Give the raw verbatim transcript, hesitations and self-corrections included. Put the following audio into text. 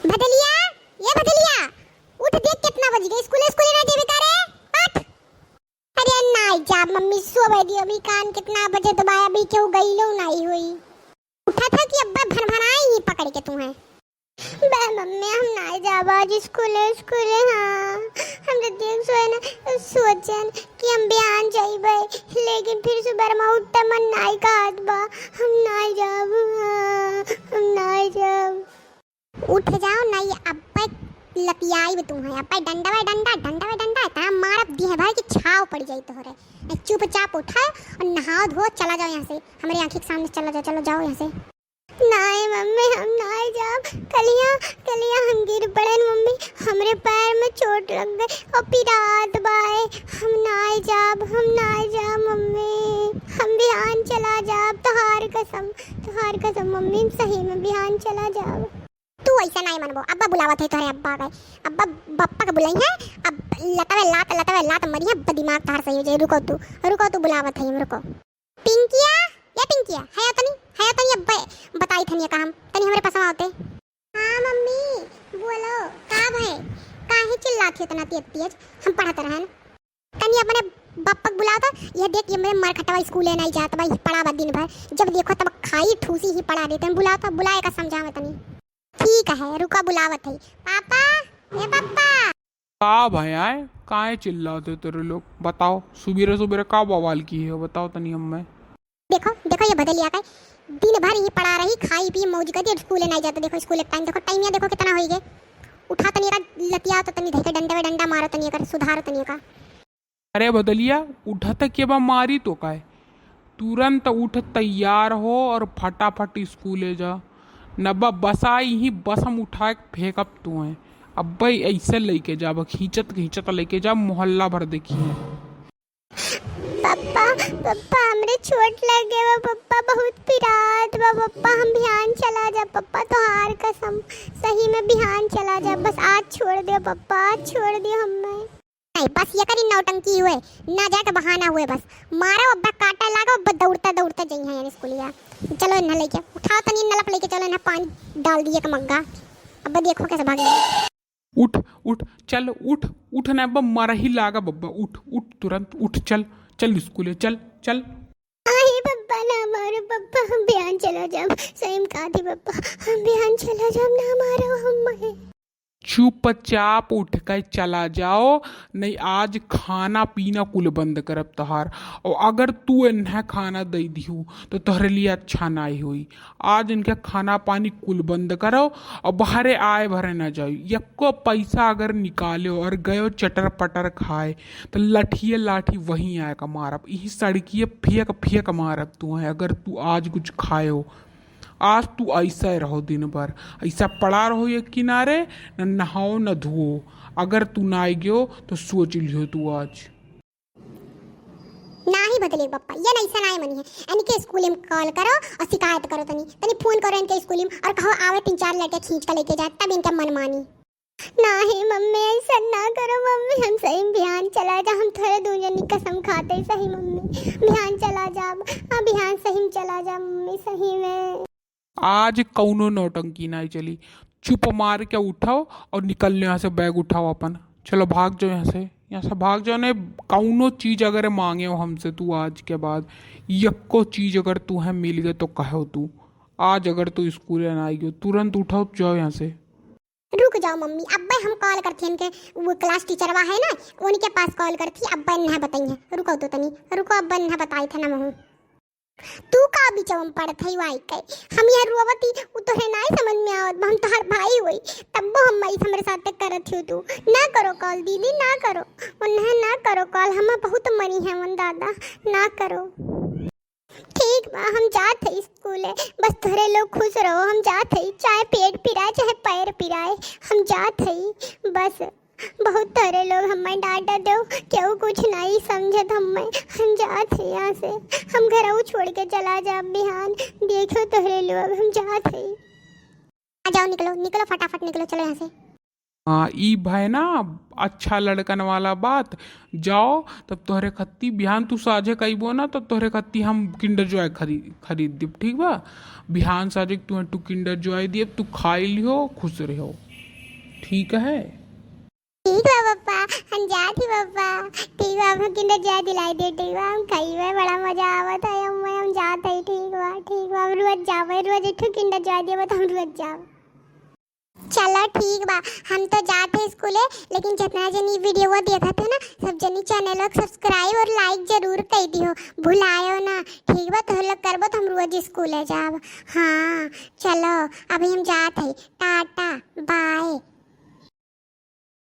भदलिया, ये भदलिया, उठ, देख कितना बज गए, स्कूले, स्कूले ना जेबे का रे? उठ। अरे नाई जाब मम्मी, सोवे दियो, अभी कान कितना बजे तो बा, अभी केहू गइलो नाई होई। उठा था कि अब्बा भनभनाई ही पकड़ के तू है। बे मम्मी, हम नाई जाब आज स्कूले, स्कूले, हाँ। हम तो देख सोए ना, सोचन कि हम बिहान जाइबे, लेकिन फिर सुबह मा उठते मन नाई कहत बा, हम नाई जाब, हाँ, हम नाई जाब। उठ जाओ, नहीं अब्बे लतियाइब तू है, अब्बे डंडा बे डंडा, डंडा बे डंडा, इतना मारब दिह भर कि छाव पड़ जाई तोहरे। ए, चुपचाप उठा और नहाओ धो, चला जाओ यहाँ से, हमरे आँखी के सामने चला जाओ, चलो जाओ यहाँ से। नाई मम्मी, हम नाई जाब, कलिया, कलिया हम गिर पड़ेन मम्मी, हमरे पैर में चोट लग गई और पिरात बाए, हम नाई जाब, हम नाई जाब मम्मी, हम बिहान चला जाब, तोहार कसम, तोहार कसम मम्मी, हम सही में बिहान चला जाब। तू ऐसा नाई मनबो, अब्बा बुलावत है तोहरे अब्बा के। अब्बा, बप्पा के बुलाई है, अब लतवे लात, लतवे लात मरी है, अब्बा दिमाग तोहार सही हो जाए। रुको तू, रुको तू, बुलावत है हम, रुको। पिंकिया, ये पिंकिया, है तनी, है तनी अब्बा बताई थनिया का हम, तनी हमरे पास आवते। हाँ मम्मी, बोलो, का भय? काहे चिल्लात हो इतना तेज तेज? हम पढ़त रहन। तनी अपने बप्पा के बुलाओ तो, ये देख, ये मेरे मरखटवा स्कूले नहीं जात बा, ये पड़ा बा दिन भर, जब देखो तब खाई ठूसी ही पड़ा देते हैं। बुलाओ तो, बुलाए का समझावे तनी। ठीक है, रुका बुलावत है। पापा, ए पापा। का भाई आए, काहे चिल्लाते हो तेरे लोग? बताओ, सुबेरे सुबेरे का बवाल की है, बताओ तनी हमें। देखो, देखो ये भदलिया का, दिन भर ही पड़ा रही, खाई पी मौज कर दी, स्कूले नहीं जाता। देखो स्कूल एक टाइम, देखो टाइम यहाँ देखो कितना होई गए। उठा तनी का लतिया तो तनी धके डंडे में डंडा मारो तनी का, सुधारो तनी का। अरे भदलिया, उठत के बा मारी तो काय? तुरंत उठ, तैयार हो और फटाफट स्कूले जा। न बा बसा ही बसम उठा के फेंकब तुहे। अब्बे ऐसे लेके जाब, खींचत खींचत लेके जाब, मोहल्ला भर देखिए। पप्पा, पप्पा, हमरे चोट लग गए बा, पप्पा, बहुत पिरात बा, पप्पा, हम बिहान चला जा, पप्पा, तोहार कसम, सही में बिहान चला जा, बस आज छोड़ दे, पप्पा, आज छोड़ दे हमें। नहीं, बस ये करी नौटंकी हुए, ना जाए तो बहाना हुए बस। मारो, अब काटा लागो, अब दौड़ता दौड़ता जइहैं यानी स्कूलिया। चलो इन्हें लेके, उठाओ तनी नलप लेके चलो, इन्हें पानी डाल दिए एक मग्गा। अब देखो कैसे भाग गए। उठ, उठ, चल, उठ, उठ ना, अब मरही लागा बब्बा, उठ, उठ, तुरंत उठ, चल, चल स्कूले, चल, चल। अरे पप्पा ना मारो पप्पा, हम बिहान चला जाब, सही में कहा थी पप्पा, हम बिहान चला जाब, ना मारो हमें। चुपचाप उठ के चला जाओ, नहीं आज खाना पीना कुल बंद करब तोहार। और अगर तू इन्हें खाना दे दिहू तो तोहरे लिए अच्छा नाई होई। आज इनके खाना पानी कुल बंद करो और बाहरे आए भरे ना जाओ। यक्को पैसा अगर निकाले और गयो चटर पटर खाए तो लठिए लाठी वहीं आए का मारब, यही सड़किए फेंक फेंक मारब तू है अगर तू आज कुछ खायो। आज तू ऐसा रहो दिन भर, ऐसा पड़ा रहो एक किनारे, न नहाओ न धुओ। अगर तू ना गयो तो सोच लियो तू आज। नाही बदले पप्पा, ये नहीं सनाए मनी है। इनके स्कूल में कॉल करो और शिकायत करो तनी, तनी फोन करो इनके स्कूल में और कहो आवे तीन चार लड़के खींच के लेके जाए, तब इनका मन मानी। नाही मम्मी, ऐसा ना करो मम्मी, हम सही में बिहान चला जा, हम थोड़े दू जनी कसम खाते सही मम्मी, बिहान चला जाब, हाँ बिहान सही में चला जा मम्मी, सही में। आज कौनो नौटंकी नहीं चली, चुप मार के उठाओ और निकल लो यहाँ से, बैग उठाओ अपन, चलो भाग जाओ यहाँ से, यहाँ से भाग जाओ। नहीं कौनो चीज अगर मांगे हो हमसे तू आज के बाद, यक्को चीज अगर तू है मिल गए तो कहो तू, आज अगर तू स्कूल ना आई हो तुरंत उठाओ जाओ यहाँ से। रुक जाओ मम्मी, अब्बे हम कॉल करथी इनके, वो क्लास टीचरवा है ना, उनके पास कॉल करथी, अब्बे इन्हें बताई है। रुको तो तनी, रुको, अब्बे इन्हें बताई थे ना महू। तू का बिचवा में पड़त है वाई के? हम यहाँ रोवती, उ तोहे नाई समझ में आवत बा, हम तोहार भाई होई, तब्बो हम माई हमरे साथे करत हियो तू। ना करो कॉल दीदी, ना करो, उन्हें ना करो कॉल, हमें बहुत मरी है वन दादा, ना करो। ठीक बा, हम जात हई स्कूले, बस तोहरे लोग खुश रहो, हम जात हई, चाहे पेट पिराए, चाहे पैर पिराए, हम जात हई, बस। बहुत तोहरे लोग हमें डांटा दो, केहू कुछ नहीं समझत हमें, हम जात हई यहाँ से, हम घरऊ छोड़ के चला जाब बिहान, देखो तोहरे लोग, हम जात हई। आ जाओ, निकलो, निकलो, फटाफट निकलो, चलो यहाँ से। हाँ, ई भय ना अच्छा लड़कन वाला बात। जाओ, तब तोहरे खत्ती बिहान तू साझे कइबो ना, तब तोहरे खत्ती हम Kinder Joy खरी-, खरीद देब, ठीक बा? बिहान साझे तू, तू Kinder Joy दियब, तू खाई लिहो, खुश रहो। ठीक है? ठीक बा पप्पा, हम जात ही पप्पा। ठीक बा, हम Kinder Joy दिलाई दे। ठीक बा, हम खइबे, बड़ा मजा आवत है। हम हम जात है। ठीक बा, ठीक बा, हम रोज जाबे, रोज एक ठो Kinder Joy देबे तो हम रोज जाब। चलो ठीक बा, हम तो जात है स्कूले, लेकिन जितना जनी वीडियो देखत है ना, सब जनी चैनल को सब्सक्राइब और लाइक जरूर कर दियो, भुलायो ना। ठीक बा, तो लोग करबो तो हम रोज स्कूले जाब। हाँ, चलो अभी हम जात है, टाटा बाय।